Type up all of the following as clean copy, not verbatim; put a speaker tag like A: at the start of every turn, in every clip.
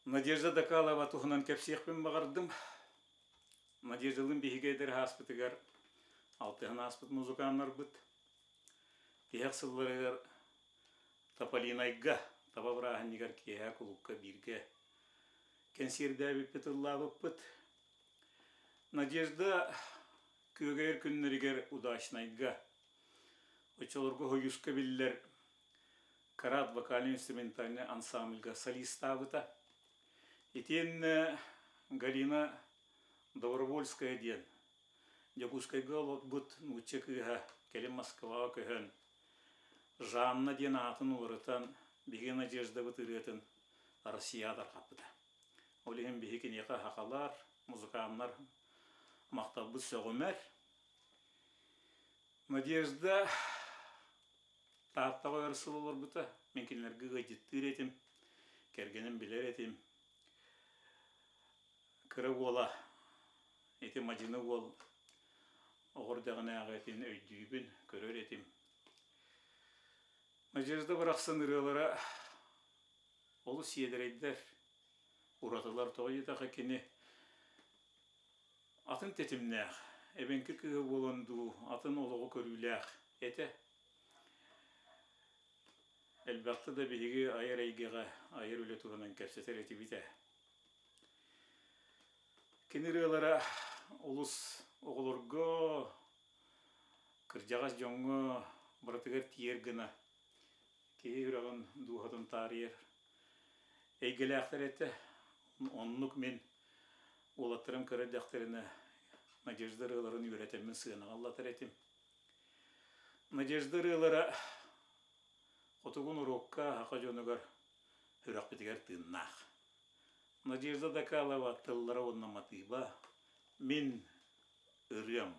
A: Надежда Дакалова туһунан кэпсиэхпин баҕардым. Надеждалыын биһиги эдэр ааспытыгар алтыһан ааспыт музыканнарбыт. Тиһэх сылларыгар Тополинайга таба бырааһынньыгар киэһэ кулуупка бииргэ кэнсиэрдээбиппит, ыллаабыппыт. Надежда күөгэйэр күннэригэр Удачнайга, оччолорго Хойууска биллэр Карат вокально-инструментальнай ансамбльга солистаабыта. Итиэннэ Галина Добровольская диэн Дьокуускайга олорбут нуучча кыыһа кэлин Москваҕа көһөн, Жанна диэн аатын уларытан, биһиги Надеждабыт ырыатын Россияҕа тарҕаппыта. Ол иһин биһи киниэхэ сахалар, музыканнар махталбыт сөҕүмэр. Надежда Тааттаҕа өр сыл олорбута. Мин кинилэргэ ыалдьыттыыр этим, кэргэним билэр этим. Кыра уола, ити мадьыны уол оҕо эрдэҕинээҕитин өйдүүбүн, көрөр этим. Надежда барахсан ырыалара олус сиэдэрэйдэр, уратылар. Тоҕо диэтэххэ кини атын тэтимнээх, эбэҥки кыыһа буолан дуу, атын олоҕу көрүүлээх этэ. Элбэхтэ да биһиги айар эйгэҕэ, айар үлэ туһунан кэпсэтэр этибит ээ. Кини ырыалара олус оҕолорго, кырдьаҕас дьоҥҥо барытыгар тиийэр гына киһи үрэҕин дууһатын таарыйар эйгэлээхтэр этэ. Оннук мин уолаттарым кыра эрдэхтэринэ Надежда ырыаларын үөрэтэммин сыанаҕа ыллатар этим. Надежда ырыалара хотугу норуокка, саха дьонугар сүрэхпитигэр тыыннаах. Надежда Дакалова тыллара уонна матыыба «Мин ырыам».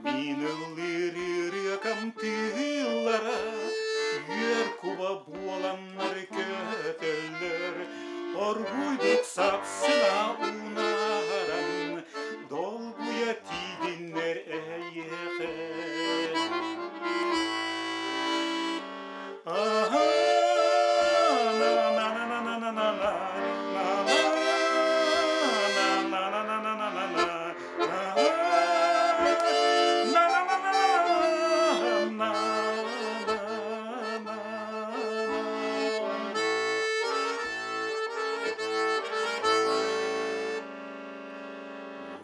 A: Мин ыллыыр ырыакам тыыллара, үөр куба буоланнар көтөллөр, оргуйдук сапсына унааран, долгуйа тиийдиннэр эйиэхэ.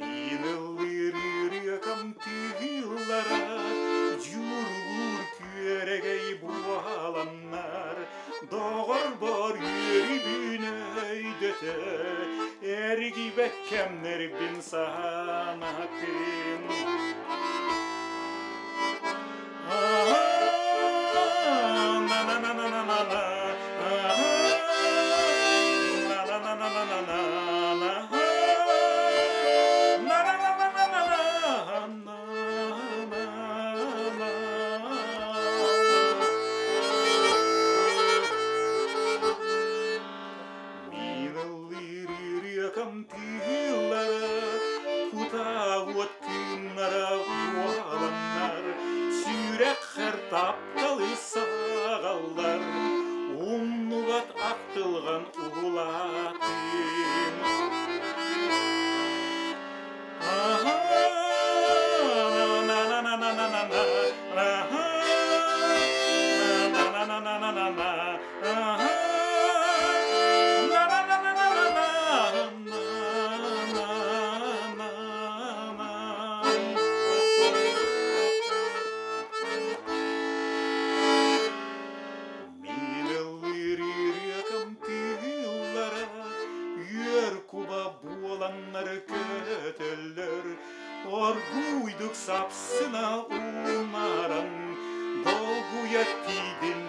A: Мин ыллыыр ырыакам тыыллара, дьууругуур күөрэгэй буоланнар, доҕорбор үөрүүбүн өйдөтө, эргийбэт кэмнэрбин санатын. Мин ыллыыр ырыакам тыыллара, кутаа уот кыымнара уоланнар, сүрэххэр тапталы саҕаллар, умнубат ахтылҕан уһулаатын. Уоланнар көтөллөр, оргууйдук сапсына уунаран, долгуйа тиийдин.